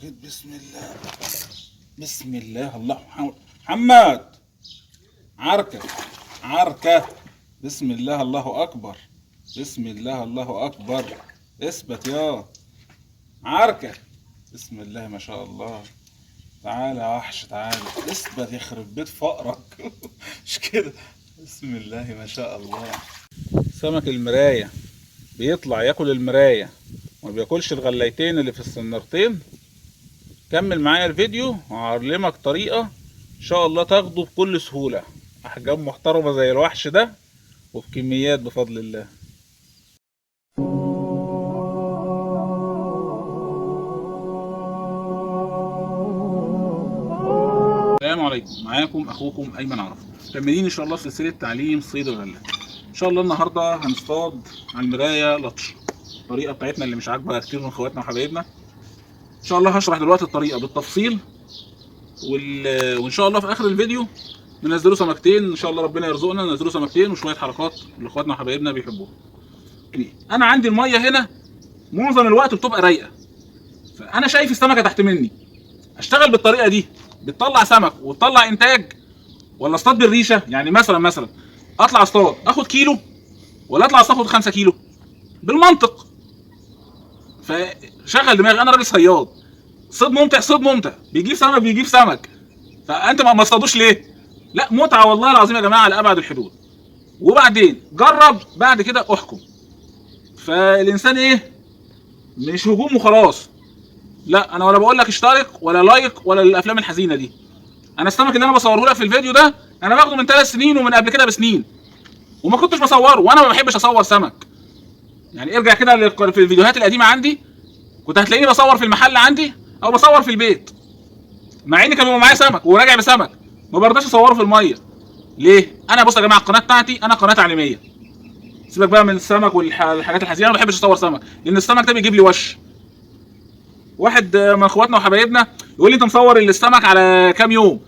بركة بسم الله، بسم الله. الله محمد، عركة عركة، بسم الله، الله أكبر، بسم الله، الله أكبر. اثبت يا عركة، بسم الله ما شاء الله. تعالى يا وحش، تعالى اثبت، يخرب بيت فقرك. مش كده؟ بسم الله ما شاء الله. سمك المراية بيطلع ياكل المراية وما بياكلش الغلايتين اللي في السنارتين. كمل معايا الفيديو وهعلمك طريقة ان شاء الله تاخده بكل سهولة، احجام محترمة زي الوحش ده وبكميات بفضل الله. السلام عليكم، معاكم اخوكم ايمن عرفة. مكملين ان شاء الله في سلسلة تعليم صيد الغلة. ان شاء الله النهارده هنصطاد على المراية لطش، الطريقة بتاعتنا اللي مش عاجبه كتير من اخواتنا وحبايبنا. ان شاء الله هشرح دلوقتي الطريقة بالتفصيل، وان شاء الله في اخر الفيديو ننزلوا سمكتين ان شاء الله، ربنا يرزقنا ننزلوا سمكتين وشوية حركات اللي اخواتنا وحبايبنا بيحبوها. انا عندي المية هنا معظم الوقت بتبقى رايقة، فانا شايف السمكة تحت مني، اشتغل بالطريقة دي بتطلع سمك وتطلع انتاج، ولا اصطاد بالريشه؟ يعني مثلا اطلع اصطاد اخد كيلو، ولا اطلع اصطاد اخد 5 كيلو؟ بالمنطق. فشغل دماغي، انا راجل صياد، صيد ممتع، صيد ممتع، بيجيب سمك بيجيب سمك، فانت ما اصطادوش ليه؟ لا متعه والله العظيم يا جماعة على ابعد الحدود. وبعدين جرب، بعد كده احكم. فالانسان ايه؟ مش هجوم وخلاص. لا انا ولا بقول لك اشترك ولا like ولا الافلام الحزينة دي. انا السمك اللي انا بصورة لك في الفيديو ده انا باخده من 3 سنين ومن قبل كده بسنين، وما كنتش بصورة، وانا ما بحبش اصور سمك. يعني ارجع كده في الفيديوهات القديمة عندي، كنت هتلاقيني بصور في المحل عندي او بصور في البيت، مع ان كان بيبقى معايا سمك وراجع بسمك، ما برضاش اصوره في المية. ليه؟ انا بص يا جماعة، القناة بتاعتي انا قناة تعليمية، سيبك بقى من السمك والحاجات الحزينة، انا ما بحبش اصور سمك لان السمك ده بيجيب لي وش. واحد من اخواتنا وحبايبنا يقول لي انت مصور السمك على كام يوم؟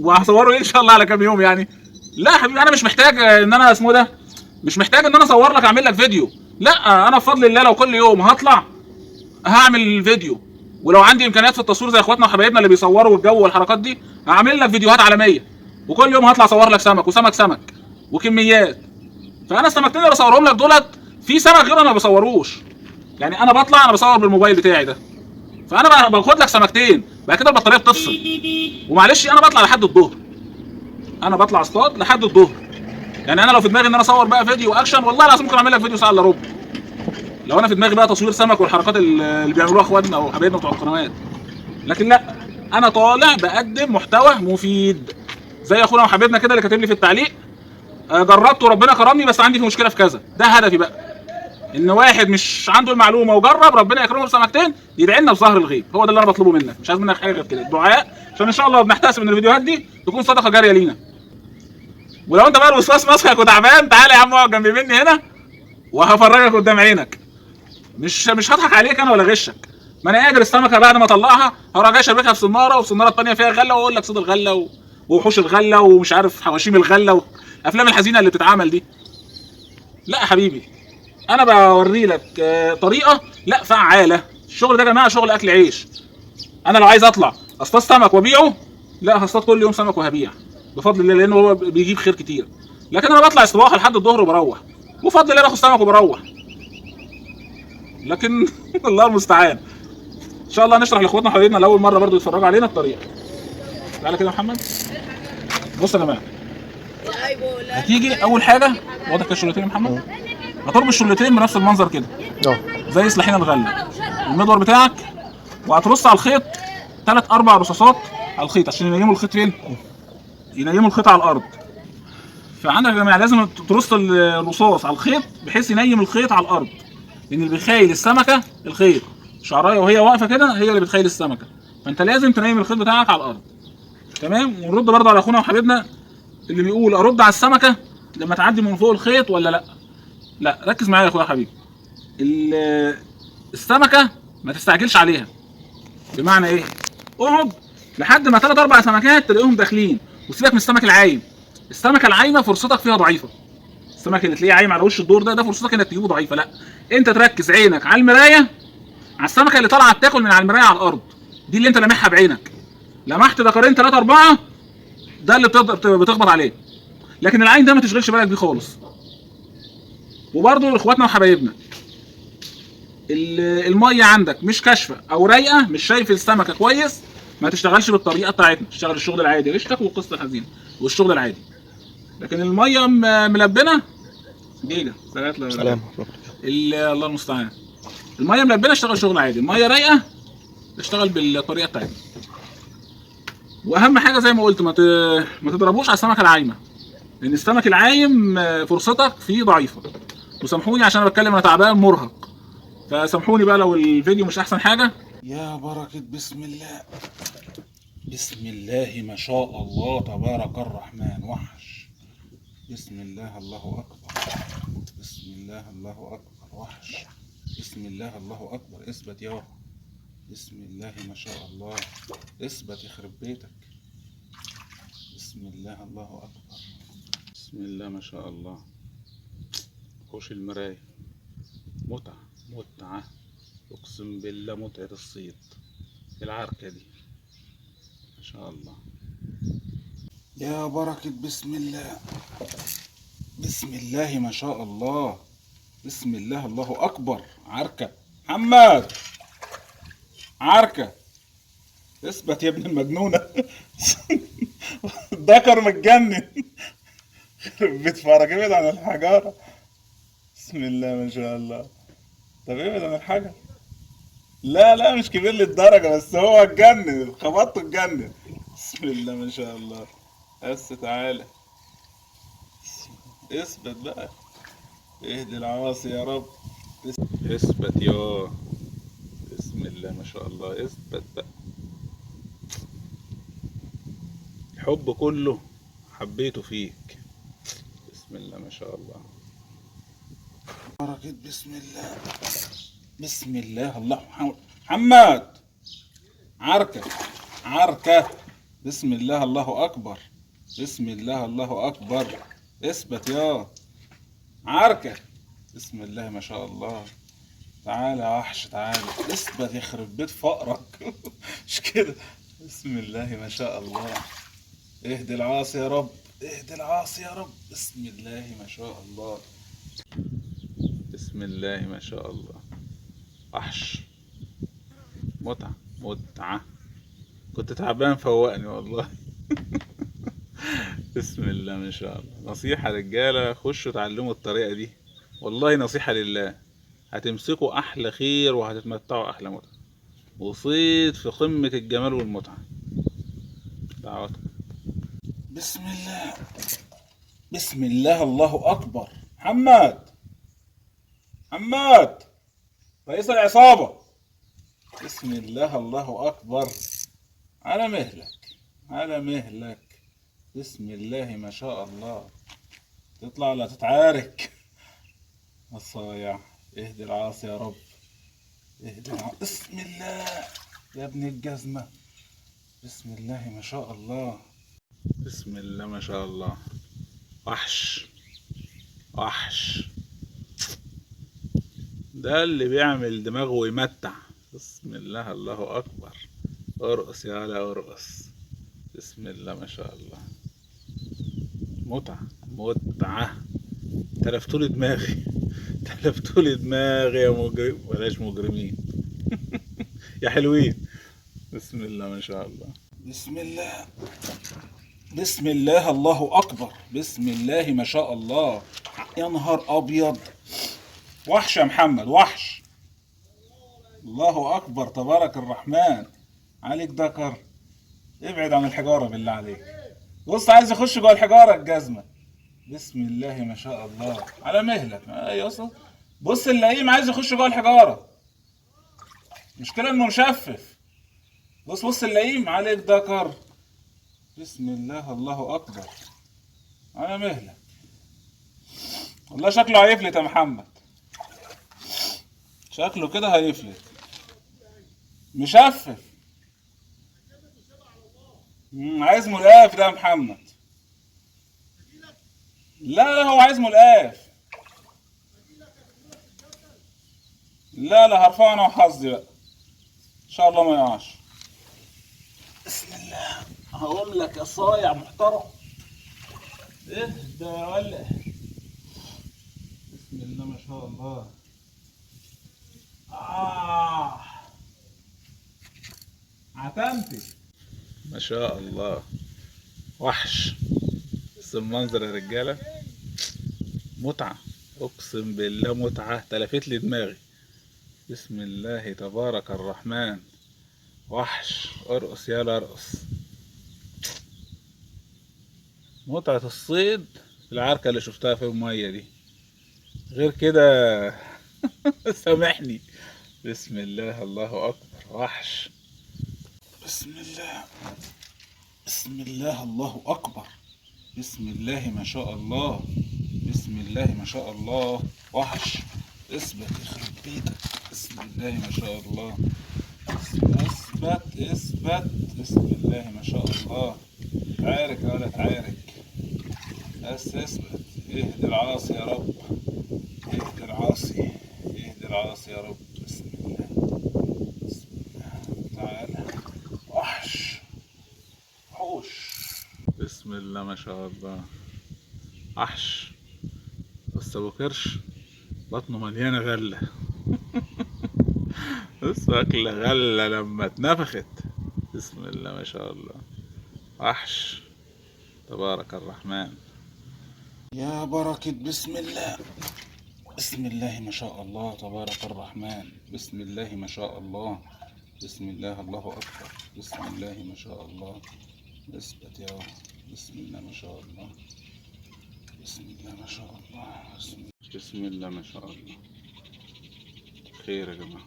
وهصوره ايه ان شاء الله على كام يوم يعني؟ لا يا حبيبي، انا مش محتاج ان انا اسمه ده، مش محتاج ان انا اصور لك اعمل لك فيديو. لا انا بفضل الله لو كل يوم هطلع هعمل فيديو، ولو عندي امكانيات في التصوير زي اخواتنا وحبايبنا اللي بيصوروا والجو والحركات دي، هعمل لك فيديوهات عالمية، وكل يوم هطلع اصور لك سمك وسمك سمك وكميات. فانا السمكتين اللي بصورهم لك دولت في سمك غير انا ما بصوروش. يعني انا بطلع انا بصور بالموبايل بتاعي ده، فانا باخد لك سمكتين، بعد كده البطارية بتفصل. ومعلش انا بطلع لحد الظهر، انا بطلع اصطاد لحد الظهر. يعني انا لو في دماغي ان انا اصور بقى فيديو اكشن، والله العظيم ممكن اعمل لك فيديو ساعة الا ربع، لو انا في دماغي بقى تصوير سمك والحركات اللي بيعملوها اخواتنا او حبايبنا بتوع القنوات. لكن لا، انا طالع بقدم محتوى مفيد زي اخونا وحبيبنا كده اللي كاتب لي في التعليق، جربت وربنا كرمني بس عندي في مشكلة في كذا. ده هدفي بقى، ان واحد مش عنده المعلومة وجرب ربنا يكرمه بسمكتين يدعي لنا بظهر الغيب. هو ده اللي انا بطلبه منك، مش عايز منك حاجة غير كده، الدعاء، عشان ان شاء الله بنحتسب ان الفيديوهات دي تكون صدقه جارية لينا. ولو انت بقى الوسواس مسخك وتعبان، تعالى يا عم اقعد جنب مني هنا وهفرجك قدام عينك. مش هضحك عليك انا ولا غشك، ما انا قادر السمكة بعد ما اطلعها هروح جاي شابكها في سناره، والسناره الثانية فيها غله، واقول لك صيد الغلة ووحوش الغلة ومش عارف حواشيم الغلة والافلام الحزينة اللي بتتعمل دي. لا يا حبيبي، انا بوري لك طريقه لا فعاله. الشغل ده يا جماعة شغل اكل عيش. انا لو عايز اطلع اصطاد سمك وابيعه، لا هصطاد كل يوم سمك وهبيع بفضل الله، لانه هو بيجيب خير كتير. لكن انا بطلع الصباح لحد الظهر وبروح، وبفضل الله باخد سمك وبروح. لكن الله المستعان. ان شاء الله نشرح لاخواتنا وحبايبنا لاول مرة برضو يتفرجوا علينا الطريقة. تعالى كده يا محمد. بص يا جماعة، هتيجي اول حاجة، واضح كده الشغلتين يا محمد؟ هتربط الشغلتين بنفس المنظر كده زي سلاحين الغلة، المدور بتاعك، وهترص على الخيط 3 4 رصاصات على الخيط عشان ينيموا الخيط فين؟ ينيموا الخيط على الارض. فعندك يا جماعة لازم ترص الرصاص على الخيط بحيث ينيم الخيط على الارض، لان اللي بيخيل السمكة الخيط، شعرايه وهي واقفة كده هي اللي بتخيل السمكة، فانت لازم تنيم الخيط بتاعك على الارض. تمام؟ ونرد برضه على اخونا وحبيبنا اللي بيقول ارد على السمكة لما تعدي من فوق الخيط ولا لا؟ لا، ركز معايا يا اخويا حبيبي. السمكة ما تستعجلش عليها. بمعنى ايه؟ اقعد لحد ما 3 4 سمكات تلاقيهم داخلين، وسيبك من السمك العايم. السمكة العايمه فرصتك فيها ضعيفة. السمك اللي تلاقيه عايم على وش الدور ده فرصتك انك تجيبه ضعيفة. لا، انت تركز عينك على المراية، على السمكة اللي طالعه بتاكل من على المراية على الارض. دي اللي انت لامحها بعينك. لمحت ذكرين 3 4 ده اللي بتخبط عليه. لكن العين ده ما تشغلش بالك بيه خالص. وبرضه اخواتنا وحبايبنا، المية عندك مش كاشفة او رايقة، مش شايف السمكة كويس، ما تشتغلش بالطريقة بتاعتنا، اشتغل الشغل العادي، ريشتك والقصه الحزينة والشغل العادي. لكن المية ملبنه جيجا سلام سلام. الله المستعان. المية ملبنه اشتغل شغل عادي، المية رايقة اشتغل بالطريقة بتاعتنا. واهم حاجة زي ما قلت، ما تضربوش على السمكة العايمه، لان السمك العايم فرصتك فيه ضعيفة. وسامحوني عشان انا بتكلم انا تعبان مرهق، فسامحوني بقى لو الفيديو مش احسن حاجة. يا بركة بسم الله، بسم الله ما شاء الله تبارك الرحمن، وحش. بسم الله الله اكبر، بسم الله الله اكبر، وحش. بسم الله الله اكبر، اثبت يا بسم الله ما شاء الله، اثبت يخرب بيتك. بسم الله الله اكبر، بسم الله ما شاء الله. خش المراية، متعة متعة، اقسم بالله متعة الصيد العركة دي ما شاء الله. يا بركة بسم الله، بسم الله ما شاء الله، بسم الله الله اكبر. عركة محمد، عركة، اثبت يا ابن المجنونة. الذكر متجنن، بيتفرج. ابعد عن الحجارة. بسم الله ما شاء الله. طب ابعد عن الحجر. لا لا مش كبير للدرجة، بس هو اتجنن، خبطته اتجنن. بسم الله ما شاء الله. بس تعالى اثبت بقى، اهدي العاصي يا رب. اثبت يا بسم الله ما شاء الله، اثبت بقى. الحب كله حبيته فيك. بسم الله ما شاء الله. بركة بسم الله، بسم الله الله محمد. عركة عركة، بسم الله الله أكبر، بسم الله الله أكبر. اثبت يا عركة، بسم الله ما شاء الله. تعالى يا وحش تعالى، اثبت يخرب بيت فقرك. مش كده. بسم الله ما شاء الله. اهدي العاصي يا رب، اهدي العاصي يا رب. بسم الله ما شاء الله، بسم الله ما شاء الله. وحش، متعة متعة. كنت تعبان فوقني والله. بسم الله ما شاء الله. نصيحة رجالة، خشوا اتعلموا الطريقة دي، والله نصيحة لله، هتمسكوا أحلى خير وهتتمتعوا أحلى متعة، وصيد في قمة الجمال والمتعة. دعواتكم. بسم الله، بسم الله الله أكبر. محمد، محمد رئيس العصابة. بسم الله الله أكبر. على مهلك على مهلك. بسم الله ما شاء الله. تطلع لا تتعارك. الصايع، اهدي العاصي يا رب، اهدي العاصي. بسم الله يا ابن الجزمة. بسم الله ما شاء الله، بسم الله ما شاء الله. وحش وحش، ده اللي بيعمل دماغه ويمتع. بسم الله الله أكبر. ارقص يا علا ارقص. بسم الله ما شاء الله. متعة متعة. تلفتولي دماغي، تلفتولي دماغي يا مجرم، بلاش مجرمين. يا حلوين. بسم الله ما شاء الله. بسم الله، بسم الله الله أكبر. بسم الله ما شاء الله. يا نهار أبيض، وحش يا محمد وحش. الله أكبر تبارك الرحمن عليك. ذكر، ابعد عن الحجارة بالله عليك. بص عايز يخش جوه الحجارة الجزمة. بسم الله ما شاء الله. على مهلك. ايوه بص اللئيم عايز يخش جوه الحجارة، مشكلة انه مشفف. بص بص اللئيم عليك ذكر. بسم الله الله أكبر. على مهلك. والله شكله هيفلت يا محمد، شكله كده هيفلت. مشفف. عايز ملقاف ده يا محمد. لا لا هو عايز ملقاف. لا لا هرفعه انا وحظي بقى، ان شاء الله ما يقعش. بسم الله. هقوم لك يا صايع محترم. اهدى يا ولا. بسم الله ما شاء الله. عتمتي ما شاء الله، وحش. بس المنظر يا رجاله متعه، اقسم بالله متعه، تلفت لي دماغي. بسم الله تبارك الرحمن، وحش. ارقص يالا ارقص. متعه الصيد العركه اللي شفتها في المية دي، غير كده سامحني. بسم الله الله اكبر، وحش. بسم الله، بسم الله الله اكبر، بسم الله ما شاء الله، بسم الله ما شاء الله، وحش. اثبت يخرب بيتك. بسم الله ما شاء الله، اثبت اثبت. بسم الله ما شاء الله. تعارك يا ولا تعارك، بس اثبت. اهدي العاصي يا رب، اهدي العاصي، اهدي العاصي يا رب. بسم الله، بسم الله. تعالى وحش، وحوش. بسم الله ما شاء الله، وحش. بس ابو كرش بطنه مليانة غله. بس اكله غله لما اتنفخت. بسم الله ما شاء الله، وحش تبارك الرحمن. يا بركة. بسم الله، بسم الله ما شاء الله تبارك الرحمن. بسم الله ما شاء الله، بسم الله الله أكبر. بسم الله ما شاء الله. اثبت يا رب. بسم الله ما شاء الله، بسم الله ما شاء الله، بسم الله ما شاء الله. خير يا جماعة.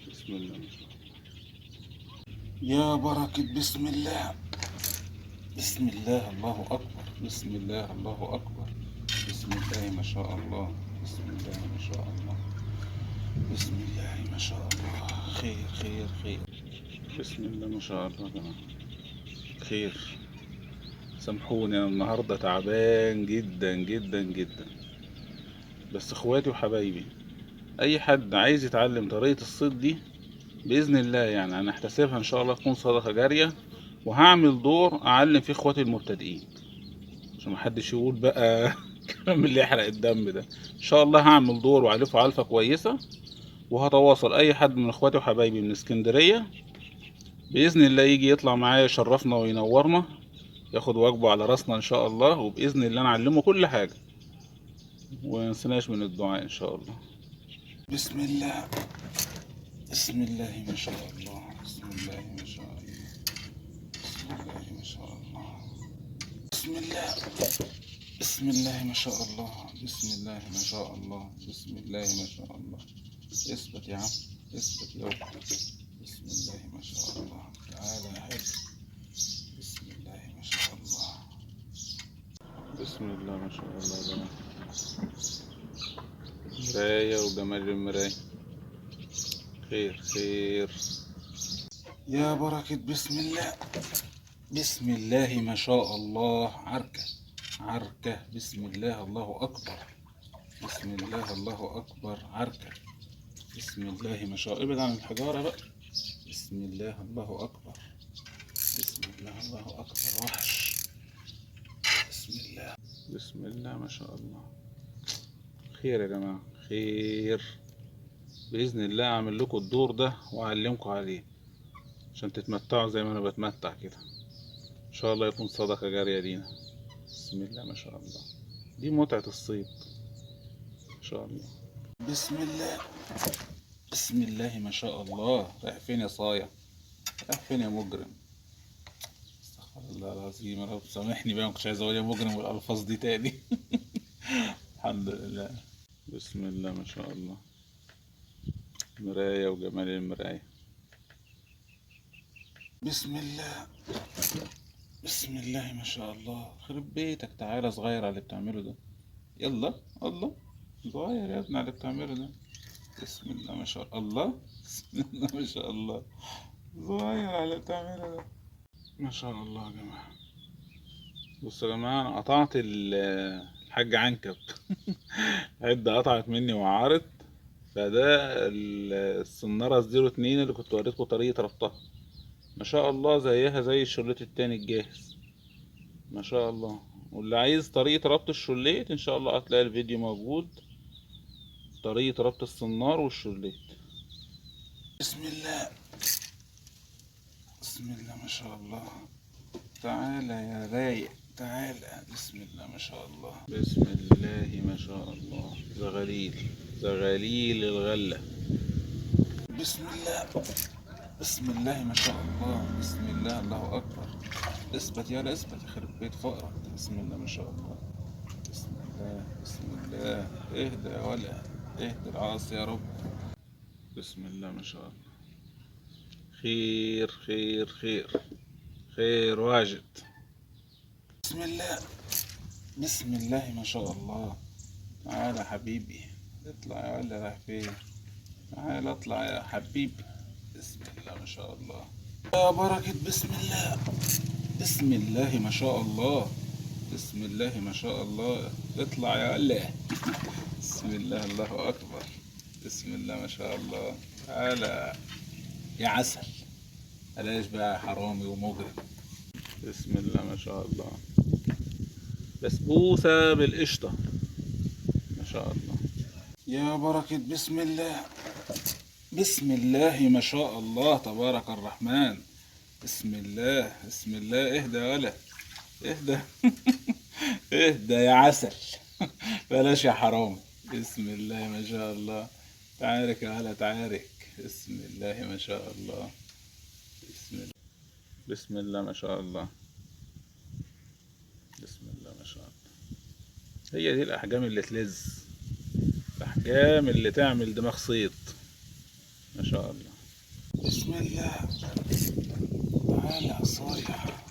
بسم الله ما شاء الله. يا بركة. بسم الله، بسم الله الله أكبر، بسم الله الله أكبر، بسم الله ما شاء الله، بسم الله ما شاء الله، بسم الله ما شاء الله. خير خير خير. بسم الله ما شاء الله يا جماعة، خير. سامحوني أنا النهاردة تعبان جدا جدا جدا، بس اخواتي وحبايبي أي حد عايز يتعلم طريقة الصيد دي بإذن الله يعني أنا هحتسبها إن شاء الله تكون صدقة جارية، وهعمل دور أعلم فيه اخواتي المبتدئين عشان محدش يقول بقى الكلام اللي يحرق الدم ده. إن شاء الله هعمل دور وأعلفه علفة كويسة، وهتواصل أي حد من اخواتي وحبايبي من اسكندرية بإذن الله يجي يطلع معايا يشرفنا وينورنا، ياخد واجبه على راسنا إن شاء الله، وبإذن الله نعلمه كل حاجة، ومنسناش من الدعاء إن شاء الله. بسم الله، بسم الله ما شاء الله، بسم الله ما شاء الله، بسم الله ما شاء الله، بسم الله، بسم الله ما شاء الله، بسم الله ما شاء الله، بسم الله ما شاء الله. اثبت يا عم، اثبت يا رب. بسم الله ما شاء الله. تعالى يا حلو. بسم الله ما شاء الله، بسم الله ما شاء الله يا جماعة. مراية وجمال المراية. خير خير يا بركة. بسم الله، بسم الله ما شاء الله. عركة عركة. بسم الله الله أكبر، بسم الله الله أكبر. عركة. بسم الله ما شاء الله. ابعد عن الحجارة بقى. بسم الله الله أكبر، بسم الله الله أكبر. وحش. بسم الله، بسم الله ما شاء الله. خير يا جماعة، خير بإذن الله. أعمل لكم الدور ده وأعلمكم عليه عشان تتمتعوا زي ما أنا بتمتع كده. إن شاء الله يكون صدقة جارية لينا. بسم الله ما شاء الله، دي متعة الصيد إن شاء الله. بسم الله، بسم الله ما شاء الله. رايح فين يا صايع؟ رايح فين يا مجرم؟ استغفر الله العظيم يا رب، سامحني بقى، ما كنتش عايز اقول يا مجرم والالفاظ دي تاني. الحمد لله. بسم الله ما شاء الله. مراية وجمال المراية. بسم الله، بسم الله ما شاء الله. خرب بيتك، تعالى صغير على اللي بتعمله ده. يلا الله، صغير يا ابني على اللي بتعمله ده. بسم الله ما شاء الله، بسم الله ما شاء الله، صغير على اللي بتعمله ده. ما شاء الله يا جماعة. بصوا يا جماعة، أنا قطعت الحاج عنكب. عدة قطعت مني وعارت. فده الصنارة 02 اللي كنت وريتكم طريقة ربطها. ما شاء الله، زيها زي الشليت التاني الجاهز ما شاء الله. واللي عايز طريقة ربط الشليت ان شاء الله هتلاقي الفيديو موجود، طريقة ربط الصنار والشليت. بسم الله بسم الله ما شاء الله. تعالى يا رايق تعالى. بسم الله ما شاء الله، بسم الله ما شاء الله. زغاليل زغاليل الغلة. بسم الله بسم الله ما شاء الله. بسم الله الله أكبر. اثبت يالا اثبت، يخرب بيت فقرك. بسم الله ما شاء الله. بسم الله بسم الله. اهدى يا ولا اهدى العاصي يا رب. بسم الله ما شاء الله. خير خير خير خير واجد. بسم الله بسم الله ما شاء الله. تعالى حبيبي اطلع يا ولا، رايح فين؟ تعالى اطلع يا حبيبي. بسم الله ما شاء الله. يا بركة. بسم الله بسم الله ما شاء الله. بسم الله ما شاء الله. اطلع يا ولا. بسم الله الله أكبر. بسم الله ما شاء الله. تعالى يا عسل، بلاش بقى حرامي ومجرم. بسم الله ما شاء الله. بسبوسة بالقشطة ما شاء الله. يا بركة. بسم الله بسم الله ما شاء الله تبارك الرحمن. بسم الله بسم الله. اهدى يا ولا اهدى. اهدى يا عسل، بلاش يا حرام. بسم الله ما شاء الله. تعارك يا ولا تعارك. بسم الله ما شاء الله. بسم الله بسم الله ما شاء الله. بسم الله ما شاء الله. هي دي الأحجام اللي تلز، الأحجام اللي تعمل دماغ صيد ما شاء الله. بسم الله. تعالى يا صايع.